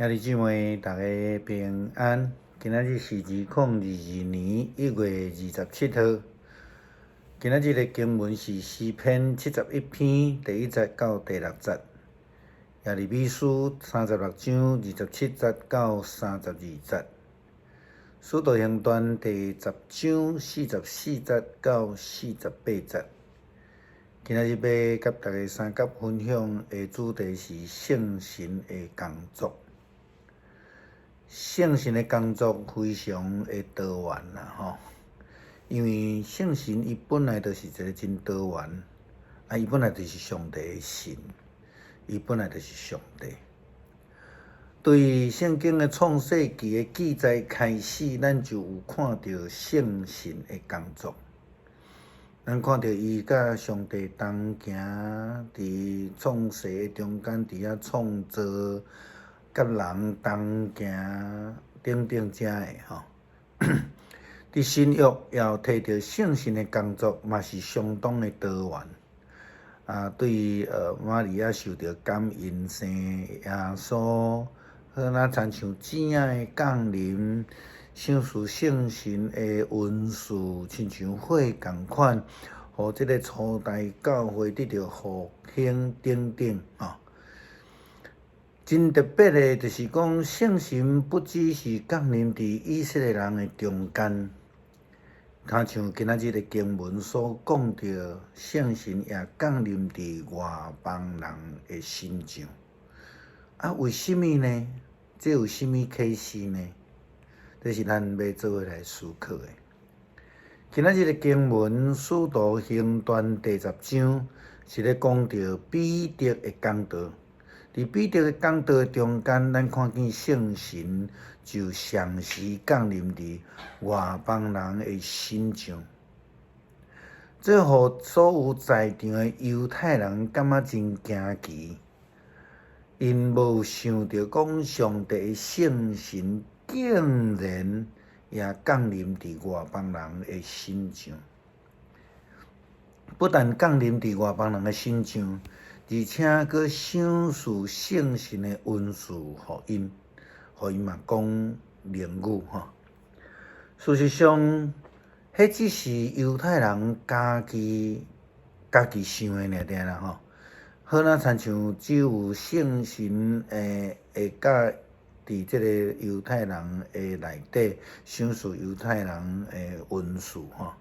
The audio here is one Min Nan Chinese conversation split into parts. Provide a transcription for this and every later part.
兄弟姊妹，大家平安。今仔日是2022年1月27號。今仔日的經文是詩篇71篇第1節到第6節，耶利米書36章27節到32節，使徒行傳第10章44節到48節。今仔日欲佮大家相佮分享的主題是聖神的工作。聖神的工作非常的多元啦，吼！因為聖神伊本來就是一个真多元，啊，伊本來就是上帝的神，伊本來就是上帝。對聖經的創世記的記載開始，咱就有看著聖神的工作。咱看著伊佮上帝同行，佇創世的中間，佇遐創造。佮人同行等等遮的吼，佇新約也有提著聖神的工作，嘛是相當的多元。啊，對瑪利亞受著感孕生耶穌，好若親像子仔的降臨，賞賜聖神的恩賜，親像火仝款，予這个初代教會得著復興等等吼。真特別的，就是講聖神不只是降臨佇以色列人的中間，親像今仔日的經文所講著，聖神也降臨佇外邦人的身上。啊，為啥物呢？這有啥物啟示呢？這是咱欲做伙來思考的。今仔日的經文《使徒行傳》第10章，是咧講著彼得的講道。佇彼得的講道中間，咱看見聖神就同時降臨佇外邦人的身上，這予所有在場的猶太人感覺真驚奇，𪜶無想著講上帝的聖神竟然也降臨佇外邦人的身上，不但降臨佇外邦人的身上。而且閣賞賜聖神的恩賜予𪜶，予𪜶嘛講靈語吼。事實上，彼只是猶太人家己家己想的爾爾啦吼。好若親像只有聖神會會佮佇這个猶太人的內底賞賜猶太人的恩賜吼。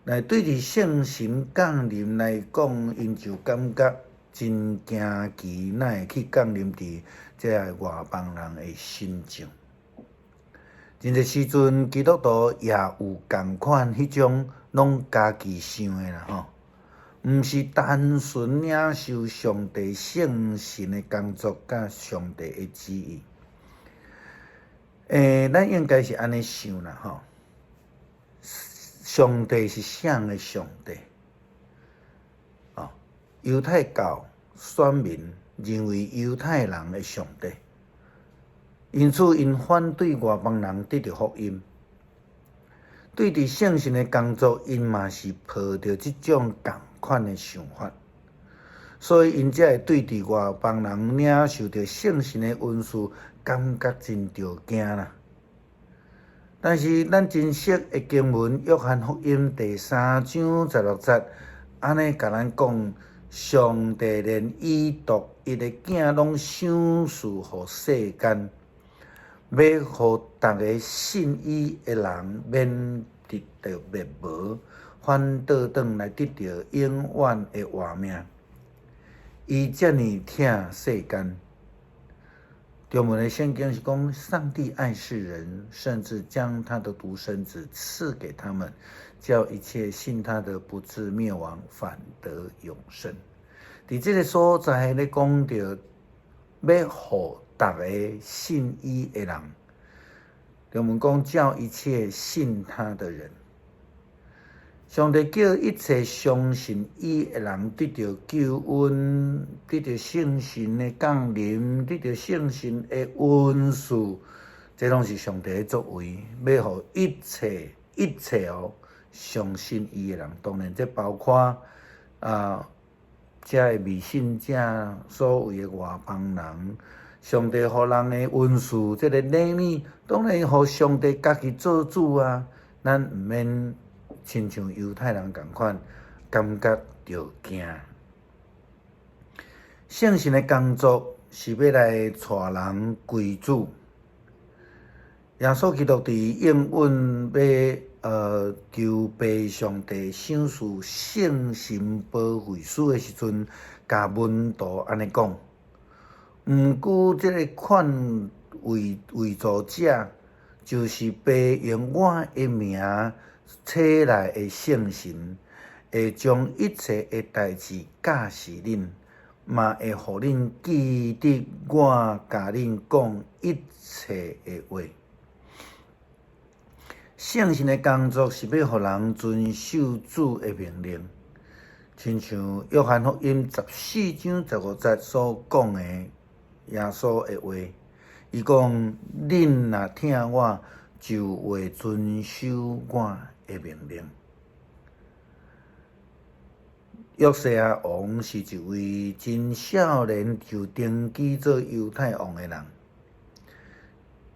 來對佇聖神降臨來講，𪜶就感覺真驚奇，哪會去降臨佇這个外邦人的身上？真濟時陣，基督徒也有仝款彼種攏家己想的啦吼，毋是單純領受上帝聖神的工作佮上帝的旨意。咱應該是按呢想啦吼。上帝是啥的上帝？哦，猶太教選民認為猶太人的上帝，因此𪜶反對外邦人得著福音。對佇聖神的工作，𪜶嘛是抱著這種仝款的想法，所以𪜶才會對佇外邦人領受著聖神的恩賜，感覺真著驚啦。但是咱真熟的經文《約翰福音》第3章16節，按呢共咱講，上帝連伊獨一的囝攏賞賜予世間，欲予逐个信伊的人免得著滅亡，反倒轉來得著永遠的活命。伊遮爾疼世間。中文的聖經是講，上帝愛世人，甚至將他的獨生子賜給他們，叫一切信他的不至滅亡，反得永生。佇這个所在咧講著，欲予逐个信伊的人，中文講叫一切信他的人。上帝叫一切相信伊的人得著救恩，得著聖神的降臨，得著聖神的恩賜，這攏是上帝的作為，欲予一切一切哦相信伊的人，當然這包括啊，遮的未信者，所謂的外邦人，上帝予人的恩賜，這个禮物，當然予上帝家己做主啊！咱毋免親像猶太人仝款，感覺著驚。聖神的工作是欲來帶人歸主。耶穌基督佇應允欲求父上帝賞賜聖神保惠師的時陣，共門徒按呢講。毋過這个勸慰慰助者，就是父用我的名差來的聖神，會將一切的代誌教示恁，嘛會予恁記得我共恁講一切的話。聖神的工作是欲予人遵守主的命令，親像約翰福音14章15節所講的耶穌的話，伊講：恁若疼我，就會遵守我的命令。約西亞王是一位真少年就登基做猶太王的人。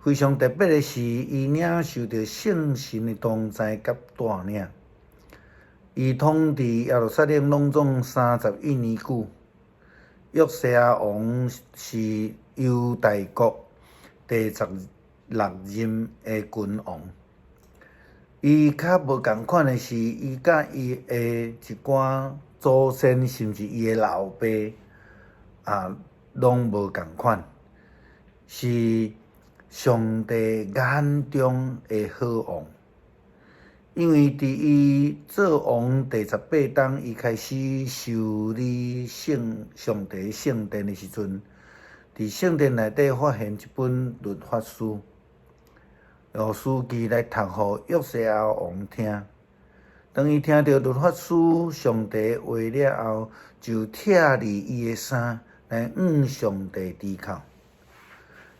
非常特別的是，伊領受著聖神的同在佮帶領。伊統治耶路撒冷攏總31年久。約西亞王是猶大國第16任的君王。伊較無仝款的是，伊佮伊的一寡祖先，甚至伊的老爸啊，攏無仝款，是上帝眼中的好王。因為佇伊做王第18冬，伊開始修理聖上帝聖殿的時陣，佇聖殿內底發現一本律法書，予司機來讀予約西亞王聽。當伊聽著律法書上帝的話了後，就拆離伊的衫來向上帝低叩。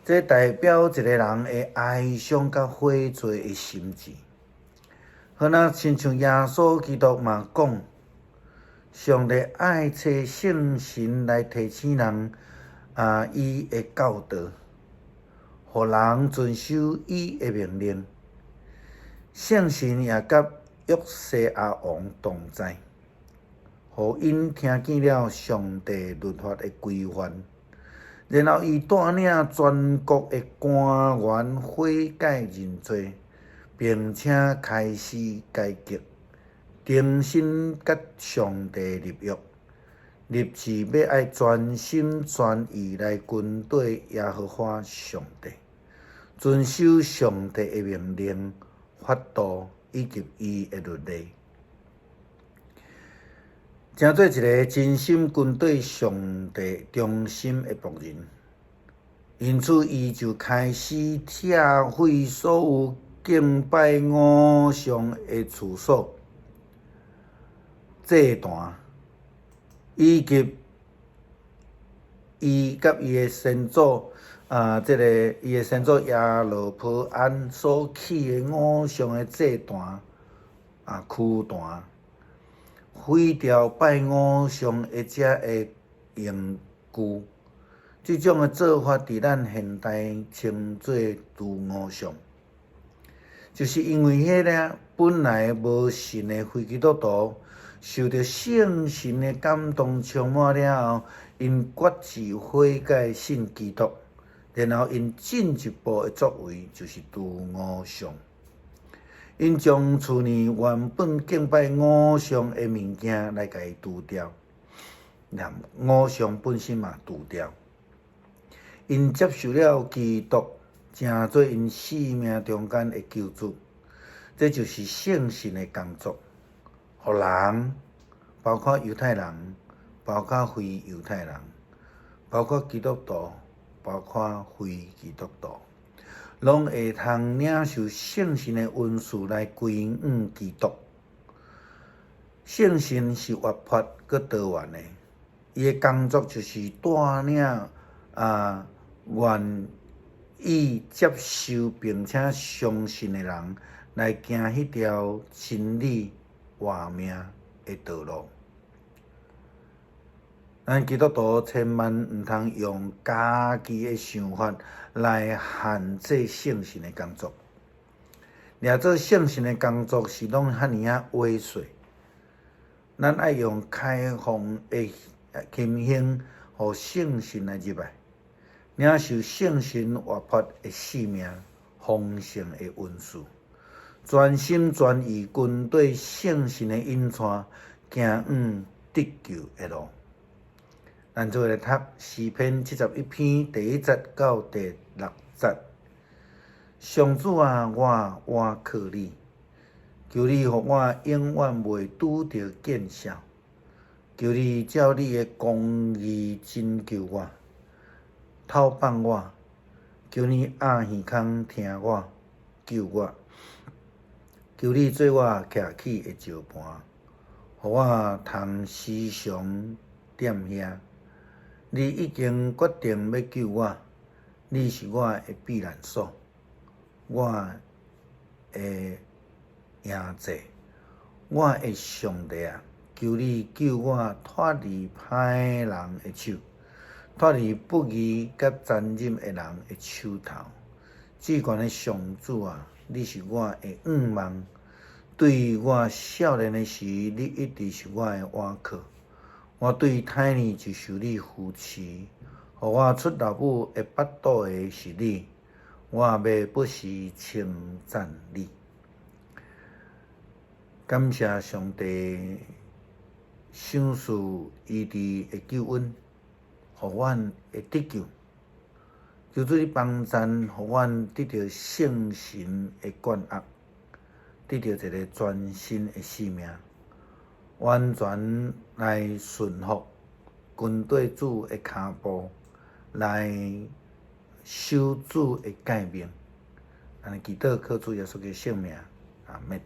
這代表一个人的哀傷佮悔罪的心志。好若親像耶穌基督嘛講，上帝愛差聖神來提醒人啊，伊的教導，予人遵守伊的命令。聖神也佮約西亞王同在，予𪜶聽見了上帝律法的規範，然後伊帶領全國的官員悔改認罪，並且開始改革，重新佮上帝立約，立志欲愛全心全意來跟綴耶和華上帝，遵守上帝的命令、法度以及伊的律例，成做一个真心跟綴上帝忠心的僕人。因此，伊就開始拆毀所有敬拜偶像的處所、祭壇，以及伊佮伊的先祖啊，這个伊的先祖耶羅波安所起的偶像的祭壇啊、丘壇，毀掉拜偶像的這个用具。這種的做法，佇咱現代稱做除偶像，就是因為彼个本來無信的非基督徒，受著聖神的感動充滿了後，𪜶決志悔改信基督，然後𪜶進一步的作為就是除偶像，𪜶將厝內原本敬拜偶像的物件來共伊除掉，連偶像本身嘛除掉。𪜶接受了基督，成做𪜶生命中間的救主，這就是聖神的工作，予人，包括猶太人，包括非猶太人，包括基督徒，包括非基督徒，攏會通領受聖神的恩賜來歸向基督。聖神是活潑閣多元的，伊的工作就是帶領啊願意接受並且相信的人來行彼條真理活命的道路。咱基督徒千萬毋通用家己的想法來限制聖神的工作。掠做聖神的工作是攏遐爾仔猥瑣。咱愛用開放的心胸，予聖神來入來，領受聖神活潑的生命、豐盛的恩賜，全心全意跟綴聖神的引帶，行往得救的路。咱做伙來讀詩篇71篇第1節到第6節。上主啊，我倚靠你，求你予我永遠袂拄著見笑。求你照你的公義拯救我，透放我。求你掩耳孔聽我，救我。求你做我徛起的石磐，予我通時常踮遐。你已經決定欲救我，你是我的避難所，我的營寨，我的上帝啊！求你救我脫離歹人的手，脫離不義佮殘忍的人的手頭。至懸的上主啊，你是我的向望。對我少年的時，你一直是我的倚靠。我對胎兒就受你扶持，予我出老母的腹肚的是你，我欲不時稱讚你。感謝上帝賞賜醫治的救恩，予阮會得救。求主你幫贊，予阮得著聖神的灌壓，得著一个全新的生命，完全來順服，跟綴主的跤步，來守主的誡命。按呢祈禱，靠主耶穌的聖名，阿們。